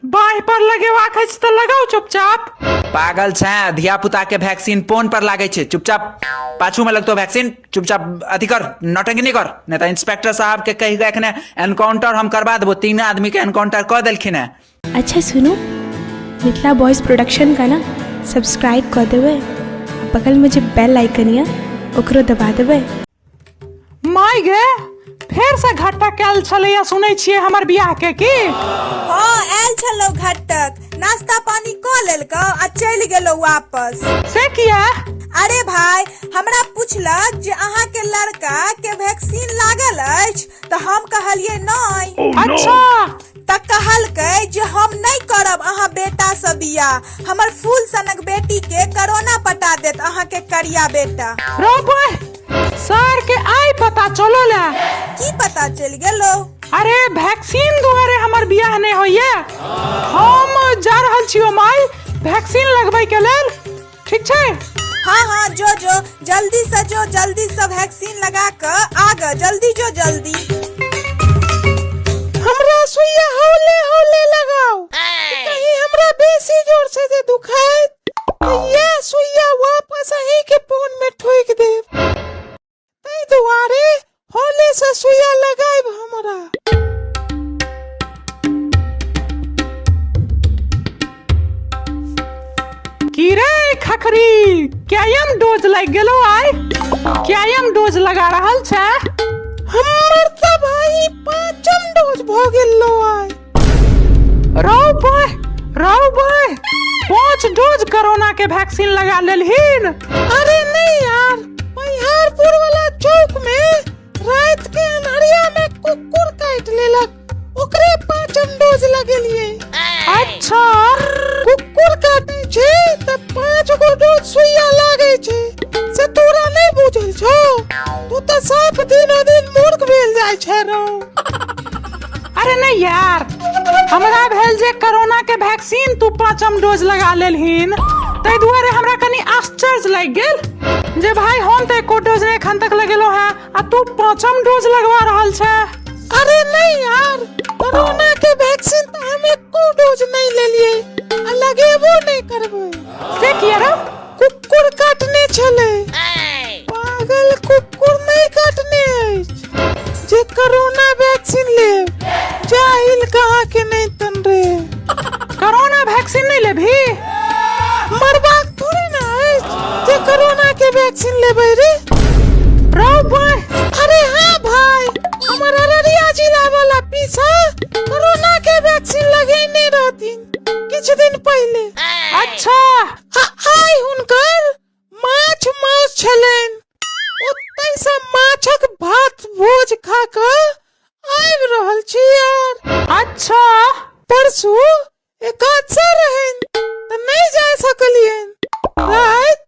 बाँहि पर लगेबाक अछि तऽ लगाउ चुपचाप। पागल छै, धिया पुता के वैक्सीन पोन पर लागै छै। चुपचाप पाछू में लगतो वैक्सीन। चुपचाप अथी कर, नौटंकी नहीं कर, नहीं तो इंस्पेक्टर साहब के कहि के एखने एनकाउंटर हम करवा देबो। 3 आदमी के एनकाउंटर कऽ देलखिन है। अच्छा सुनू, मिथिला बॉयज प्रोडक्शन का ना सब्सक्राइब कऽ देबै, आ बगल में जे बेल आइकन यऽ ओकरो दबा देबै। माय गे, फेर से घटक आयल छलैया, सुनै छियै हमर बियाह के की? हाँ, आयल छलौ घटक, नाश्ता पानी कऽ लेलकौ आ चलि गेलौ वापस। से किया? अरे भाई, हमरा पूछलक जे अहाँ के लड़का के वैक्सीन लागल अछि, तऽ हम कहलियै नहि। अच्छा। तऽ कहलकै जे हम नहि करब अहाँ बेटा से बियाह, हमर फूल सनक बेटी के कोरोना पटा देत अहाँ के करिया बेटा। रो बॉय, सर के आइ पता चलल है। की पता चलि गेलो? अरे वैक्सीन दुआरे हमर बियाह नहि होइया। हम जा रहल छियो माय वैक्सीन लगबै के लेल, ठीक छै? हाँ हाँ, जो जो, जल्दी से जो, जल्दी से वैक्सीन लगा के आग, जल्दी जो जल्दी। हमरा सुइया हौले हौले लगाओ, कहीं हमरा बेसी जोर से जे दुखाए तो ये सुइया वापस अहीं के फोन में ठोक देब, ताहि दुआरे हौले से सुइया लगाएब हमरा। की रे खखरी, क्यायम डोज लागि गेलो आइ? क्यायम डोज लगा रहल छै? हमर तऽ भाई 5म डोज भऽ गेलो आइ। रौ बॉय, रौ बॉय, 5 डोज कोरोना के वैक्सीन लगा लेलहिन। अरे नहीं यार, परिहारपुर वाला चौक में रात के अन्हरिया में कुकुर काटि लेलक, ओकरे 5म डोज लगेलिए। अच्छा। कुकुर काटे छै तऽ 5 गो डोज सुइया लागे छै, से तोरा नहीं बुझल छौ? तू तऽ साफ दिनो दिन मूर्ख भेल जाइ छै रौ। अरे नहीं यार, हमरा भेल जे कोरोना के वैक्सीन तू 5म डोज लगा लेलहिन, ताहि दुआरे हमरा कनि आश्चर्य लागि गेल जे भाई हम तऽ एको डोज नहि एखन तक लगेलो हैं आ तू 5म डोज लगवा रहल छै। अरे नहीं यार, कोरोना के वैक्सीन तऽ हम एको डोज नहीं लेलिए आ लगेबो नहीं करबै। से किया रे? कुकुर काटने छलै। पागल, कुकुर नहीं काटने अछि जे कोरोना वैक्सीन लेब। जाहिल कहाँ के नहीं तन रे। कोरोना वैक्सीन नहीं लेबही? मरबाक थोड़े ना अछि जे कोरोना के वैक्सीन लेबै रे। रौ बॉय। अरे हाँ भाई, हमर अररिया जिला वाला पीसा कोरोना के वैक्सीन लगेने रहथिन किछु दिन पहिले। अच्छा। आ आइ हुनकर माछ मांस छलनि, ओतै से माछक भात भोज खा कऽ आबि रहल छी यार। अच्छा। परसू एकादशा रहनि तऽ नहि जा सकलियनि, राति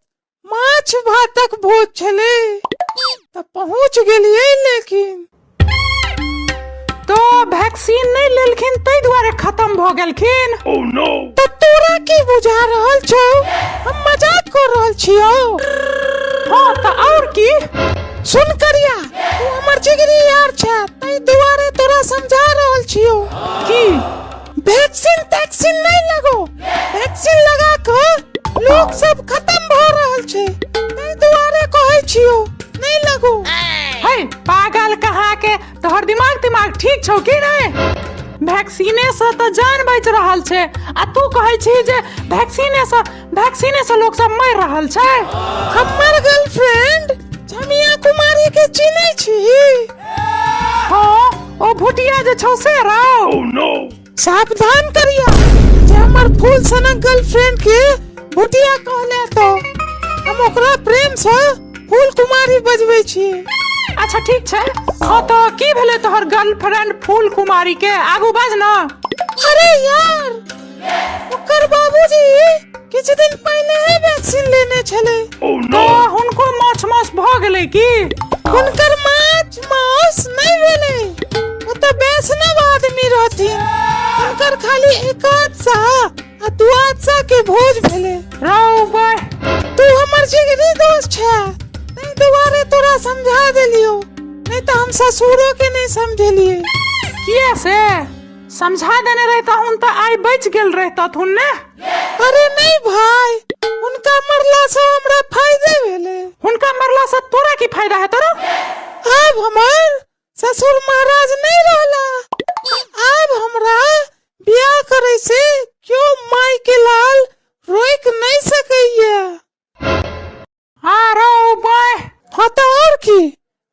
माछ भातक भोज छलै तऽ पहुँच गेलियै। लेकिन तो वैक्सीन नहीं लेलखिन ताहि दुआरे खत्म भऽ गेलखिन। तऽ तोरा की बुझा रहल छौ, हम मजाक कऽ रहल छियौ? हाँ तऽ और की? सुन करिया, तू हमर जिगरी यार छै, ताहि दुआरे तोरा समझा रहल छियौ। की? वैक्सीन तैक्सीन नहीं लगो, वैक्सीन लगा कऽ लोग सब खत्म भऽ रहल छै, ताहि दुआरे कहै छियौ नहीं लगो। हे पागल कहाँ के, तोहर दिमाग तिमाग ठीक छौ की नहीं? वैक्सीने से तऽ जान बचि रहल छै आ तू कहै छी जे वैक्सीने से लोग सब मरि रहल छै। हमर गर्लफ्रेंड झमिया कुमारी के चिन्है छी? हाँ, ओ भुटिया जे छौ से रौ। सावधान करिया, जे हमर फूल सनक गर्लफ्रेंड के भुटिया कहले तो हम ओकरा प्रेम से फूल कुमारी बजबै छी। अच्छा ठीक छै। हाँ तो की भेलै तोहर गर्लफ्रेंड फूल कुमारी के, आगू बाज ना। अरे यार, ओकर बाबूजी किछु दिन पहिले ही वैक्सीन लेने छलै। तो हुनको माछ मास भऽ गेलै की? हुनकर माछ मास नहीं भेलै, ओ तऽ वैष्णव आदमी रहथिन, हुनकर खाली एकादशा आ द्वादशा के भोज भेलै। रौ बॉय, तू हमर जिगरी दोस्त छै, ताहि दुआरे तोरा समझा देलियौ, नहीं तऽ हम ससुरो के नहीं समझेलियै। किया से? समझा देने रहितहुन तऽ आइ बचि गेल रहितथुन ने। अरे नहीं भाई, हुनका मरला से हमरा फायदे भेलै। हुनका मरला से तोरा की फायदा है तोरा? आब हमर ससुर महाराज नहीं रहला, आब हमरा बियाह करे से क्यों माई के लाल रोक नहीं सकैया। आरो बॉय। हाँ तो और की,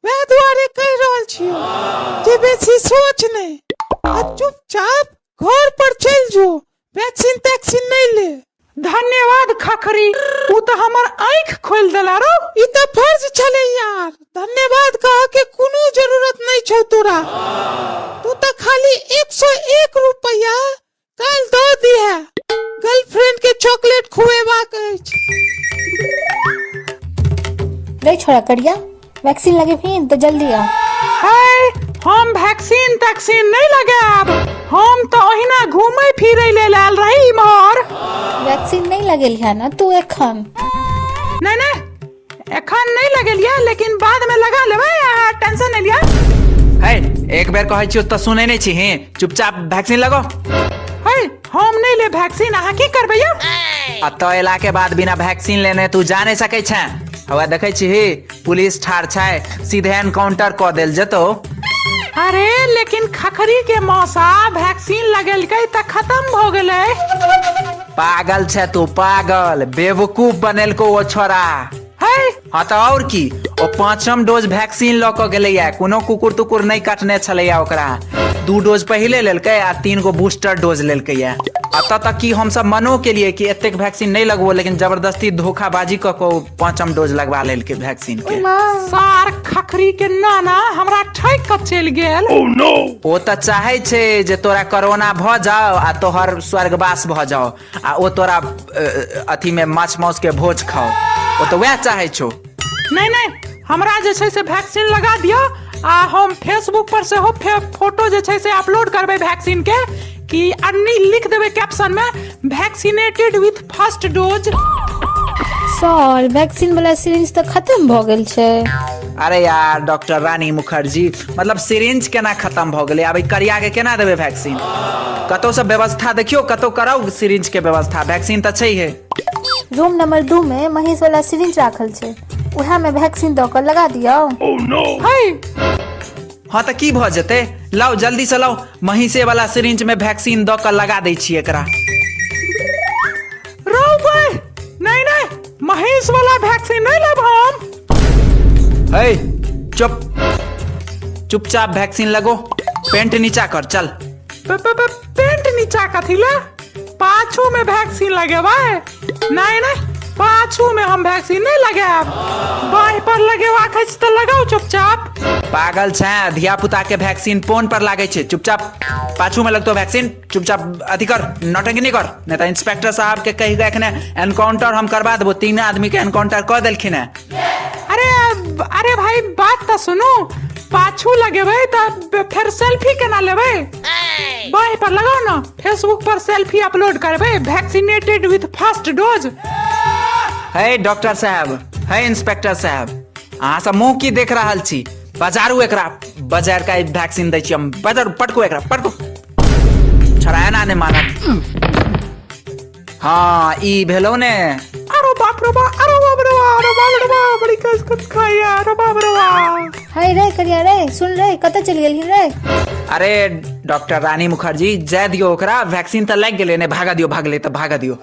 वएह दुआरे कहि रहल छियौ जे बेसी सोच नहि आ चुपचाप घर पर चलि जो, वैक्सीन तैक्सीन नहि ले। धन्यवाद खखरी, तू तऽ हमर आँखि खोलि देला रौ। ई तऽ फर्ज छलै यार, धन्यवाद कह के कोनो जरूरत नहि छौ तोरा। तू तऽ खाली 101 रुपैआ काल्हि दऽ दिहे, गर्लफ्रेंड के चॉकलेट खुएबाक अछि। रे छोड़ा करिया, वैक्सीन लगेबही तऽ जल्दी आ। है, हम वैक्सीन तैक्सीन नहि लगायब, हम तऽ ओहिना घूमै फिरै लेल आयल रही इम्हर। वैक्सीन नहि लगेलिहे ने तू एखन? नहि नहि, एखन नहि लगेलियै, लेकिन बाद में लगा लेबै, अहाँ टेंशन नहि लिअ। है, एक बेर कहै छियौ तऽ सुनै नहि छी, चुपचाप वैक्सीन लगो। है, हम नहि लेब वैक्सीन, अहाँ की करबै यौ? आ तऽ एला के बाद बिना वैक्सीन लेने तू जा नहि सकै छें। हवा देखै छी पुलिस ठाढ़ छै, सीधे एनकाउंटर कऽ देल जेतौ। अरे लेकिन खखरी के मौसा वैक्सीन लगेलकै तऽ खत्म भऽ गेलै। पागल छै तू, पागल, बेवकूफ बनेलको ओ छोरा। है। हाँ तऽ और की, ओ 5म डोज वैक्सीन लऽ कऽ गेलैया, कोनो कुकुर तुकुर नहि काटने छलैया ओकरा। 2 डोज पहिले लेलकै आ 3 गो बूस्टर डोज लेलकैया। एतऽ तक कि हमसब मनो केलिए कि एतेक वैक्सीन नहि लगबो, लेकिन जबरदस्ती धोखाबाजी कऽ कऽ ओ 5म डोज लगवा लेलकै वैक्सीन के। सार खखरी के नाना हमरा ठकि कऽ चलि गेल। ओ तऽ चाहै छै जे तोरा कोरोना भऽ जाओ आ तोहर स्वर्गवास भऽ जाओ आ ओ तोरा अथी में माछ माउस के भोज खाओ, ओ तऽ वएह चाहै छौ। नहि नहि, हमरा जे छै से वैक्सीन लगा दिअ आ हम फेसबुक पर सेहो फोटो जे छै से अपलोड करबै वैक्सीन के, कि अन्नी लिख देबै कैप्शन में vaccinated with first dose. Sir, vaccine वाला सिरिंज तऽ खत्म भऽ गेल छै। अरे यार डॉक्टर रानी मुखर्जी, मतलब सिरिंज केना खत्म भऽ गेलै? आब ई करिया के केना देबै वैक्सीन? कतौ से व्यवस्था देखियौ, कतौ कराउ सिरिंज के व्यवस्था, वैक्सीन तऽ छैहे। रूम नंबर 2 में महीष वाला सिरिंज राखल छै, उएह में वैक्सीन दऽ कऽ लगा दियौ। है। हाँ तऽ की भऽ जेतै, लाउ जल्दी से लाउ, महीषे वाला सिरिंज में वैक्सीन दऽ कऽ लगा दै छी एकरा। रौ भाई, नहीं नहीं, महीष वाला वैक्सीन नहीं लेब हम। है, चुप, चुपचाप वैक्सीन लगो, पेंट नीचा कर, चल। पेंट नीचा कथी ले? पाछू में वैक्सीन लगेबै? नहीं नहीं, पाछू में हम वैक्सीन नहीं लगायब, बाँहि पर लगेबाक अछि तऽ लगाउ चुपचाप। पागल छै, धिया पुता के वैक्सीन पोन पर लागै छै, चुपचाप पाछू में लगतो वैक्सीन, चुपचाप अथी कर, नौटंकी नहीं कर, नहीं तऽ इंस्पेक्टर साहब के कहि कऽ एखने एनकाउंटर हम करवा देबो। 3 आदमी के एनकाउंटर कऽ देलखिन हेँ। अरे अरे भाई बात तऽ सुनू, पाछू लगेबै तऽ फेर सेल्फी केना लेबै? बाँहि पर लगाउ ने, फेसबुक पर सेल्फी अपलोड करबै, वैक्सीनेटेड विथ फर्स्ट डोज। है डॉक्टर साहब, है इंस्पेक्टर साहब, अहाँ सब मुँह की देख रहल छी? बजारू एकरा, बजार का वैक्सीन दै छी हम, बजारू, पटकू एकरा, पटकू, छोड़ा एना नहि मानत। हाँ ई भेलौ ने। अरे बाप रे बाप, अरे बाप रे बाप, अरे बाप रे बाप, बड़ी कस कस खाइया, अरे बाप रे बाप। है रे करिया रे, सुन रे, कतऽ चलि गेलही रे? अरे डॉक्टर रानी मुखर्जी, जाय दियौ ओकरा, वैक्सीन तऽ लागि गेलै ने, भागा दियौ, भागलै तऽ भागा दियौ।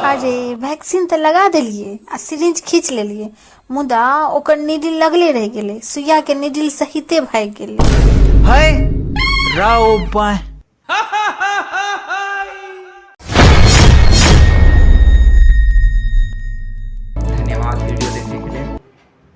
अरे वैक्सीन तऽ लगा देलियै आ सिरिंज खींच लेलियै, मुदा ओकर नीडिल लगले रहि गेलै, सुइया के नीडिल सहिते भागि गेलै। है रौ बाय,